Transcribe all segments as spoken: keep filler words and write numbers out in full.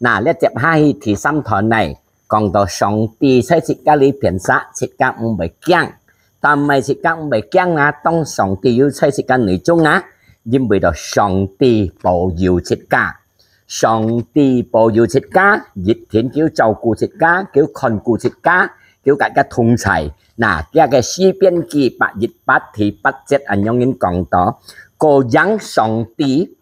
那，這接下去第三段呢，講到上帝在自家裡邊儕，自家毋會驚。但毋係自家毋會驚啊，當上帝有在自家內中啊，因為到上帝保佑自家。上帝保佑自家，一定佢照顧自家，佢看顧自家，佢佮自家同在。那，這个詩篇記百一百第八節恁樣講到，過贏上帝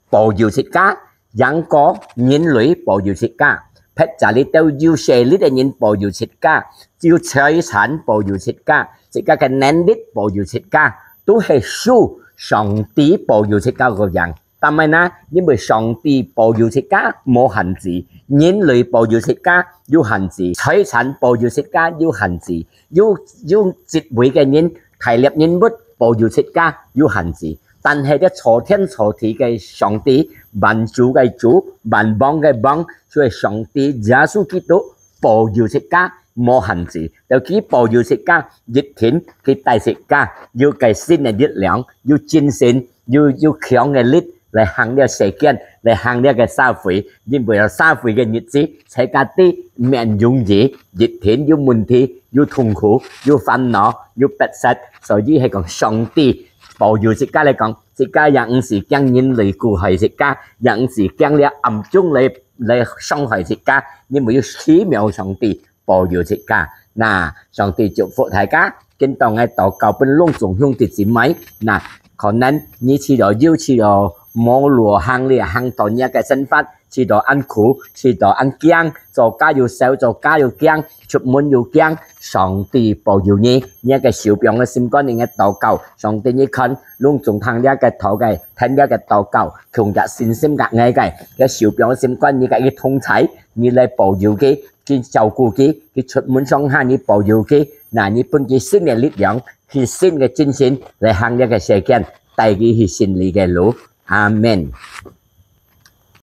保佑自家，贏過人類保佑自家，或者這兜有勢力个人保佑自家，有財產保佑自家，自家个能力保佑自家，都係受上帝保佑自家个贏。但係呢，因為上帝保佑自家無限制，人類保佑自家有限制，財產保佑自家有限制，有，有職位个人、大粒人物保佑自家有限制。 但係這造天造地个上帝，萬主个主，萬王个王，就係上帝耶穌基督保佑自家無限制。就佢保佑自家，一定佢帶自家有个新个力量，有精神，有，有強个力來行這世間，來行這个社會。因為有社會个日子，自家知毋容易，一定有問題，有痛苦，有煩惱，有迫切。所以係講上帝 保佑自家來講，自家也毋使驚人類苦害自家，也毋使驚這暗中來，來傷害自家，因為有奇妙上帝保佑自家。那，上帝祝福大家，今當𠊎禱告分攏總兄弟姊妹。那，可能你試著有，試著無路行，你行到你个生活， 試著恁苦，試著恁驚，做工又愁，做工又驚，出門又驚。上帝保佑你，你个受傷个心肝，你个禱告，上帝你看，攏總聽這个禱个，聽這个禱告，共个信心个𠊎个，這受傷个心肝，你个一同在，你來保佑佢，去照顧佢，佢出門上下你保佑佢，那你分佢新个力量，去新个精神來行這个世間，帶佢去勝利个路。阿門。